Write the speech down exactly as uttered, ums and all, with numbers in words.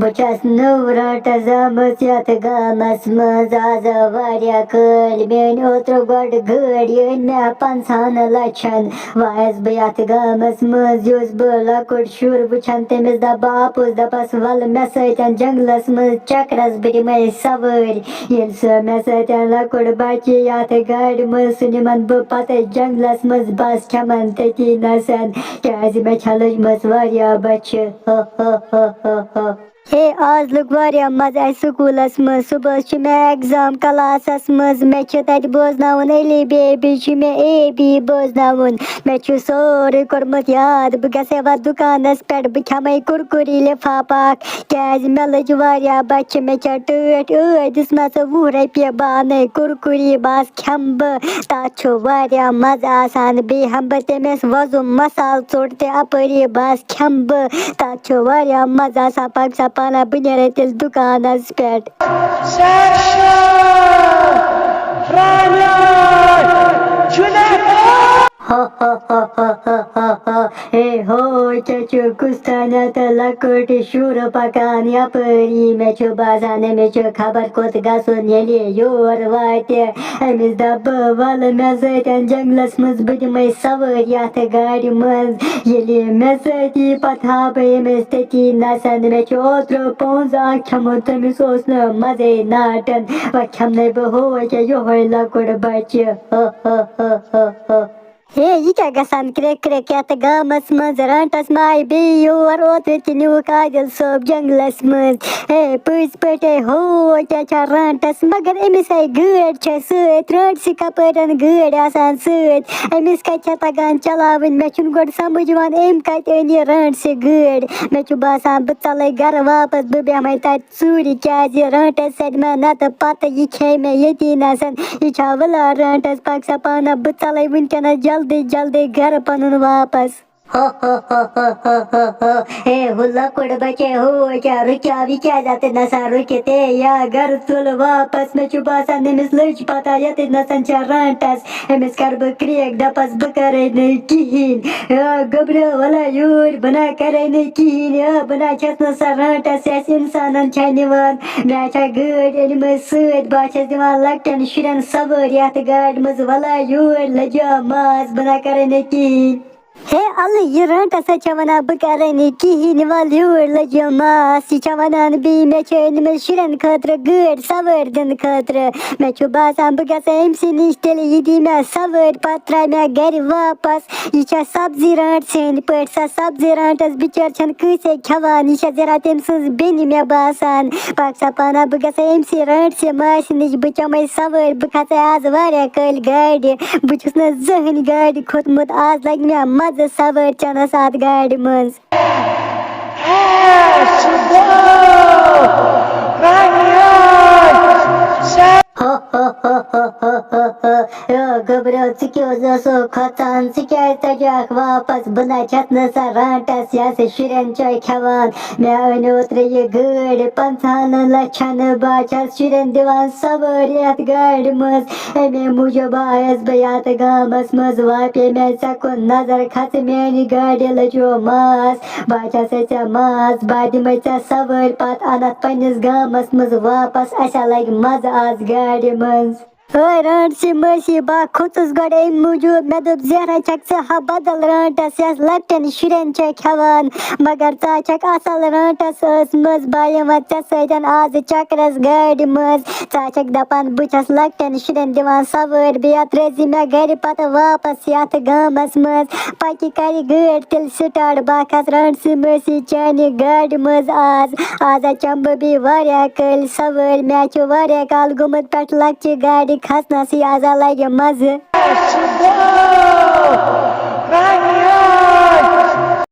بہٕ چھَس نٔو رٲنٛٹَس زامٕژ یَتھ گامَس منٛز آز واریاہ کٲلۍ۔ مےٚ أنۍ اوترٕ گۄڈٕ گٲڑۍ، یہِ أنۍ مےٚ پنٛژاہَن لَچھَن۔ وۄنۍ آیَس بہٕ یَتھ گامَس منٛز، یُس بہٕ لۄکُٹ شُر وٕچھان، تٔمِس دَپہٕ بہٕ اَپُز، دَپَس، "وَلہٕ مےٚ سۭتۍ جنٛگلَس منٛز چَکرَس، بہٕ دِمَے سَوٲرۍ۔" ییٚلہِ سُہ مےٚ سۭتۍ لۄکُٹ بَچہِ یَتھ گاڑِ منٛز، سُہ نِمَن بہٕ پَتَے جنٛگلَس منٛز، بَس کھٮ۪مَن تٔتی نَسَن، کیٛازِ مےٚ چھےٚ لٔجمٕژ واریاہ بۄچھِ۔ ہو، ہو، ہو، ہو، ہو۔ ہے، آز لوٚگ واریاہ مَزٕ اَسہِ سکوٗلَس منٛز۔ صُبحَس چھُ مےٚ اٮ۪گزام کلاسَس منٛز۔ مےٚ چھُ تَتہِ بوزناوُن علی بے، بیٚیہِ چھُ مےٚ اے بی بوزناوُن۔ مےٚ چھُ سورُے کوٚرمُت یاد۔ بہٕ گژھٕ ہا وۄنۍ دُکانَس پٮ۪ٹھ، بہٕ کھٮ۪مَے کُرکُری لِفافہٕ اَکھ، کیٛازِ مےٚ لٔج واریاہ بۄچھِ۔ مےٚ چھےٚ ٹٲٹھۍ ٲدۍ، دِژمَژٕ وُہ رۄپیہِ بہٕ اَنَے کُرکُری، بَس کھٮ۪مہٕ بہٕ۔ تَتھ چھُ واریاہ مَزٕ آسان۔ بیٚیہِ ہٮ۪مہٕ بہٕ تٔمِس وۄزُم مصالہٕ ژوٚٹ تہِ اَپٲری، بَس کھٮ۪مہٕ بہٕ۔ تَتھ چھُ واریاہ مَزٕ آسان۔ پَکھ سا پانہ، بہٕ نیرَے تیٚلہِ دُکانَس پٮ۪ٹھ۔ ہو، ہو، ہو، ہو، ہو، ہو، ہو۔ ہے ہو، ژےٚ چھُ کُس تانٮ۪تھ لۄکُٹ شُر پَکان یَپٲری؟ مےٚ چھُ باسان، أمِس چھُ خبر کوٚت گژھُن۔ ییٚلہِ یور واتہِ، أمِس دَپہٕ بہٕ، "وَلہٕ مےٚ سۭتۍ جنٛگلَس منٛز، بہٕ دِمَے سَوٲرۍ یَتھ گاڑِ منٛز۔" ییٚلہِ مےٚ سۭتۍ یی، پَتہٕ ہاوٕ بہٕ أمِس تٔتی نَسَن۔ مےٚ چھُ اوترٕ پونٛز اَکھ کھٮ۪ومُت، تٔمِس اوس نہٕ مَزَے ناٹَن۔ وۄنۍ کھٮ۪منَے بہٕ ہو کیٛاہ یِہوٚے لۄکُٹ بَچہِ۔ ہو، ہو، ہو، ہو، ہو۔ ہے، یہِ کیٛاہ گژھان کرٛیٚک کرٛیٚک یَتھ گامَس منٛز؟ رانٛٹَس ما آیہِ بیٚیہِ یور؟ اوترٕ تہِ نیوٗکھ عادِل صٲب جنٛگلَس منٛز۔ ہے، پٔزۍ پٲٹھۍ، ہے، ہو، کیٛاہ چھا رانٛٹَس؟ مگر أمِس ہے گٲڑۍ چھےٚ سۭتۍ۔ رانٛٹسہِ کَپٲرٮ۪ن گٲڑۍ آسان سۭتۍ؟ أمِس کَتہِ چھےٚ تَگان چَلاوٕنۍ؟ مےٚ چھُنہٕ گۄڈٕ سَمٕجھ یِوان، أمۍ کَتہِ أنۍ یہِ رانٛٹسہِ گٲڑۍ۔ مےٚ چھُ باسان، بہٕ ژَلَے گَرٕ واپَس، بہٕ بیٚہمَے تَتہِ ژوٗرِ، کیٛازِ رانٛٹَس سۭتۍ مےٚ نَتہٕ پَتہٕ یہِ کھیٚیہِ مےٚ ییٚتی نَسَن۔ یہِ چھا وٕلان رانٛٹَس؟ پَکھ سا پانہ، بہٕ ژَلَے وٕنکٮ۪نَس جلدی جلدی گَرٕ پَنُن واپَس۔ ہو، ہو، ہو، ہو، ہو، ہو، ہو۔ ہے، ہُہ لۄکُٹ بَچے، ہو، کیٛاہ رُکیو یہِ کیٛازِ اَتٮ۪تھ نَسا رُکِتھ؟ ہے، یا گَرٕ ژوٚل واپَس۔ مےٚ چھُ باسان، أمِس لٔج پَتہ، یَتٮ۪تھ نَسَن چھےٚ رانٛٹَس۔ أمِس کَرٕ بہٕ کرٛیک، دَپَس، بہٕ کَرَے نہٕ کِہیٖنۍ۔ یا گوٚبرو، وَلا یوٗرۍ، بہٕ نہ کَرَے نہٕ کِہیٖنۍ۔ یا بہٕ نہ چھَس نہٕ سۄ رانٛٹَس، یۄس اِنسانَن چھےٚ نِوان۔ مےٚ چھےٚ گٲڑۍ أنمٕژ سۭتۍ، بہٕ چھَس دِوان لۄکٹٮ۪ن شُرٮ۪ن سَوٲرۍ یَتھ گاڑِ منٛز۔ وَلا یوٗرۍ لٔجیو ماس، بہٕ نہ کَرَے نہٕ کِہیٖنۍ۔ ہے اَلہٕ، یہِ رانٛٹَس ہا چھےٚ وَنان، بہٕ کَرَے نہٕ کِہیٖنۍ، وَلہٕ یوٗرۍ لٔجیو ماس۔ یہِ چھےٚ وَنان بیٚیہِ، مےٚ چھِ أنمٕژ شُرٮ۪ن خٲطرٕ گٲڑۍ سَوٲرۍ دِنہٕ خٲطرٕ۔ مےٚ چھُ باسان، بہٕ گژھٕ أمۍ سٕے نِش تیٚلہِ، یہِ دی مےٚ سَوٲرۍ، پَتہٕ ترٛایہِ مےٚ گَرِ واپَس۔ یہِ چھےٚ سَبزی رانٛٹسٕے ہٕنٛدۍ پٲٹھۍ، سۄ سَبزی رانٛٹَس بِچٲر چھَنہٕ کٲنٛسے کھٮ۪وان۔ یہِ چھےٚ زِرا تٔمۍ سٕنٛز بیٚنہِ، مےٚ باسان۔ پَکھ سا پانہ، بہٕ گژھٕ أمۍ سٕے رانٛٹسہِ ماسہِ نِش، بہٕ چَمَے سَوٲرۍ، بہٕ کھَسَے آز واریاہ کٲلۍ گاڑِ۔ بہٕ چھُس نہٕ زٕہٕنۍ گاڑِ کھوٚتمُت، آز لَگہِ مےٚ مَزٕ سَوٲرۍ چَنَس اَتھ گاڑِ منٛز۔ ہو، ہو، ہو، ہو، ہو، ہو، ہو۔ ہے گوٚبرو، ژٕ کیٛاہ حظ اوسُکھ کھۄژان؟ ژٕ کیٛازِ تَجَکھ واپَس؟ بہٕ نہ چھَس نہٕ سۄ رانٛٹَس، یۄس شُرٮ۪ن چھےٚ کھٮ۪وان۔ مےٚ أنۍ اوترٕ یہِ گٲڑۍ پنٛژاہَن لَچھَن۔ بہٕ چھَس شُرٮ۪ن دِوان سَوٲرۍ یَتھ گاڑِ منٛز۔ اَمے موٗجوٗب آیَس بہٕ یَتھ گامَس منٛز واپے۔ مےٚ ژےٚ کُن نظر کھژٕ میٛانہِ گاڑِ لٔجیو ماس۔ بہٕ چھَسے ژےٚ ماس، بہٕ دِمَے ژےٚ سَوٲرۍ، پَتہٕ اَنَتھ پنٛنِس گامَس منٛز واپَس۔ اَسہِ لَگہِ مَزٕ آز گاڑِ منٛز۔ ہے رانٛٹسہِ مٲسی، بہٕ کھوٚژُس گۄڈٕ اَمہِ موٗجوٗب۔ مےٚ دوٚپ، زہرا چھَکھ ژٕ ہا بدل رانٛٹَس، یۄس لۄکٹٮ۪ن شُرٮ۪ن چھےٚ کھٮ۪وان، مگر ژٕ ہا چھَکھ اَصٕل رانٛٹَس ٲسمٕژ۔ بہٕ یِمہٕ ژےٚ سۭتۍ آزٕ چکرس گاڑِ منٛز۔ ژٕ ہا چھَکھ دَپان، بہٕ چھَس لۄکٹٮ۪ن شُرٮ۪ن دِوان سَوٲرۍ، بیٚیہِ ترٛٲوزِ مےٚ گَرِ پَتہٕ واپَس یَتھ گامَس منٛز۔ پَتہٕ کَرِ گٲڑۍ تیٚلہِ سٹاٹ، بہٕ ہا کھَسہٕ رانٛٹسہِ مٲسی چانہِ گاڑِ منٛز آز۔ آز ہا چَمہٕ بہٕ بیٚیہِ واریاہ کٲلۍ سَوٲرۍ۔ مےٚ ہا چھُ واریاہ کال گوٚمُت پٮ۪ٹھٕ لۄکچہِ گاڑِ کھَسنَسٕے، آز ہا لَگہِ مَزٕ۔